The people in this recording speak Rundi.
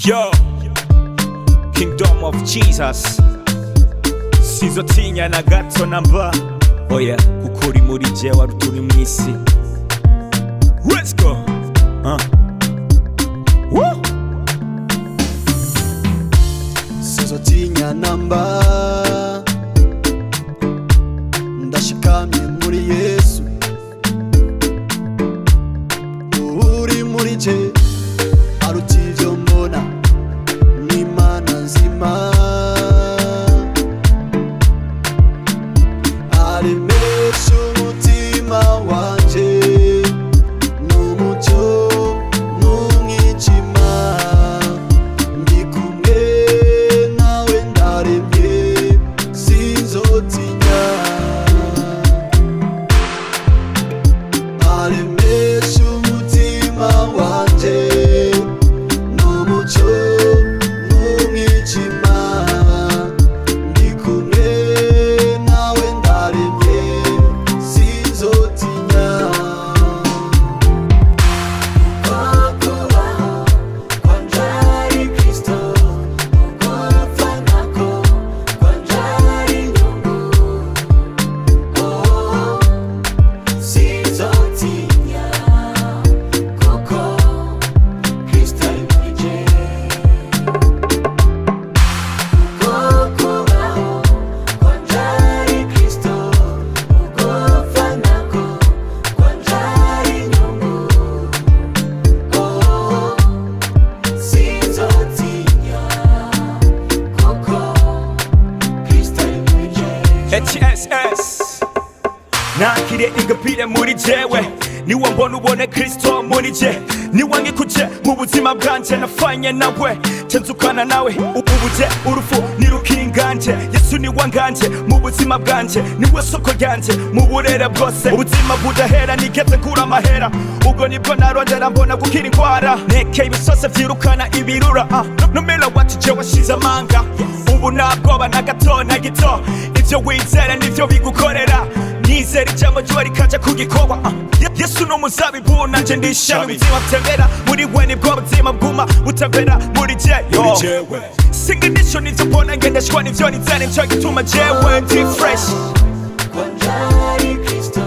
Yo, Kingdom of Jesus. Sizotinya na gato namba. Oya, kuko uri muri jewe aruta uri mw'isi. Let's go. Woo! Sizotinya namba, ndashikamye muri Yesu. Uri muri je aruta ivyo mbona, n'Imana nzima aremesha umutima wanje n'umucyo n'umwijima. Ndi kumwe nawe, ndaremye, sinzotinya. Aremesha umutima wanje n'umucyo n'umwijima. Ndi kumwe nawe, ndaremye, sinzotinya. Kubaho kwanje ari Kristo, ugupfa nako kwanje ari inyungu. Oh, sinzotinya kuko Kristo ari muri je. Kuko kubaho kwanje ari Kristo, ugupfa nako kwanje ari inyungu. Oh, sinzotinya kuko Kristo ari muri je. HSS. Nakire ingabire muri jewe, niwe mbona ubone Kristo muri je, niwe ngikuje mu buzima bwanje. Nafanye nawe, cenzukana nawe ubuje urufu nirukinganje. Yesu niwe nganje mu buzima bwanje, niwe soko ryanje mu burere bwose. Ubuzima budahera nigeze ngura amahera, ubwo nibwo narondera mbona gukira ingwara. Nekeye ibisose vyirukana ibirura. Numero wati jewe ashize amanga, ubu nta bwoba na gato na gito. Ivyo wizera nivyo bigukorera. Nizera ijambo ryiwe rikaja ku gikorwa. Yesu ni umuzabibu, nanje ndi ishami. Ubuzima butembera muri we nibwo buzima bwuma butembera muri je. Yo, singanisho nivyo mbona, ngendeshwa nivyo nizera. Nico gituma jewe ndi fresh. Kwanje ari Kristo.